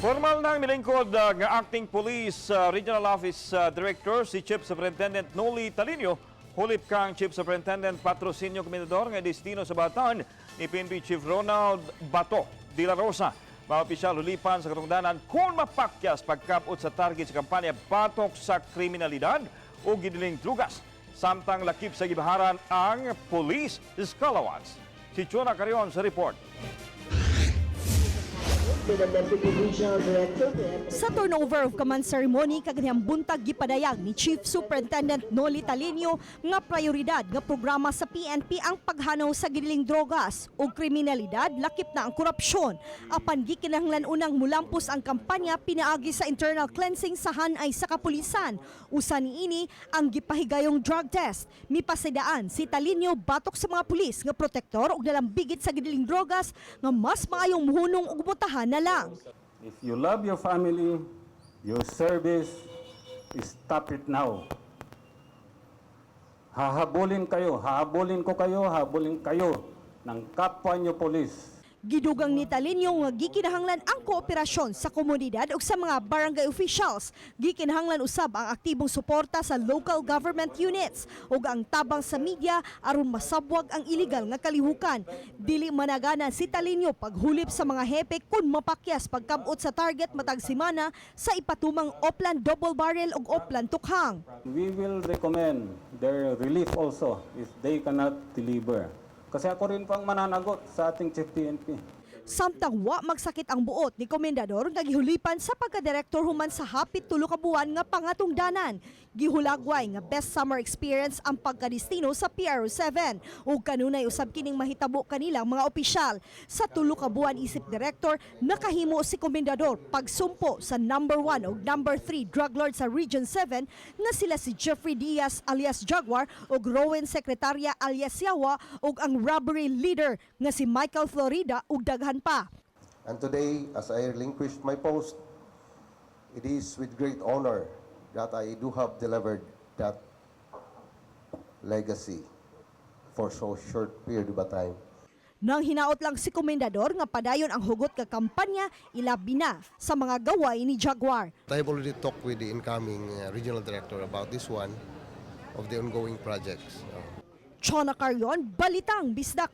Formal nang milingkod nga acting police regional office director si Chief Superintendent Noli Talino hulip kang Chief Superintendent Patrocinio Comendador nga destino sa Bataan ni PNP Chief Ronald Bato de la Rosa. Mga opisyal hulipan sa katungdanan kung mapakyas pagkapot sa target sa kampanya batok sa kriminalidad o gidiling drugas. Samtang lakip sa gibaharan ang Police Scalawags. Si Chona Carion sa report. To the Deputy Regional Director for Sa turnover of command ceremony kaganihang buntag, gipadayag ni Chief Superintendent Noli Talino nga prioridad nga programa sa PNP ang paghanaw sa gidiling drogas o kriminalidad, lakip na ang korupsyon. Apan gikinahanglan unang mulampos ang kampanya pinaagi sa internal cleansing sa hanay sa kapulisan. Usa niini ang gipahigayong drug test. Mipasidaan si Talino batok sa mga pulis nga protektor og nalambigit sa gidiling drogas nga mas maayong muhunong ug mutahan na lang. If you love your family, your service, stop it now. Hahabulin kayo, hahabulin ko kayo, hahabulin kayo ng kapwa nyo police. Gidugang ni Talino nga gikinahanglan ang kooperasyon sa komunidad ug sa mga barangay officials. Gikinahanglan usab ang aktibong suporta sa local government units ug ang tabang sa media aron masabwag ang iligal nga kalihukan. Dili managana si Talino paghulip sa mga hepe kung mapakyas pagkabot sa target matag semana sa ipatumang Oplan Double Barrel ug Oplan Tukhang. We will recommend their relief also if they cannot deliver. Kasi ako rin pang mananagot sa ating Chief PNP. Samtang wa magsakit ang buot ni Komendador nga gihulipan sa pagkadirektor human sa hapit 3 ka buwan nga pangatungdanan. Gihulagway nga best summer experience ang pagkadistino sa PRO7 ug kanunay usab kining mahitabo kanilang mga opisyal. Sa 3 ka buwan isip direktor, nakahimo si Komendador pagsumpo sa number 1 ug number 3 drug lord sa Region 7 nga sila si Jeffrey Diaz alias Jaguar ug Rowan Secretaria alias Yawa ug ang robbery leader nga si Michael Florida ug daghan pa. And today, as I relinquish my post, it is with great honor that I do have delivered that legacy for so short period of a time. Nang hinaot lang si Komendador nga padayon ang hugot nga kampanya, ilabi na sa mga gaway ni Jaguar. I have already talked with the incoming regional director about this one of the ongoing projects. Chona Carion, Balitang Bisdak.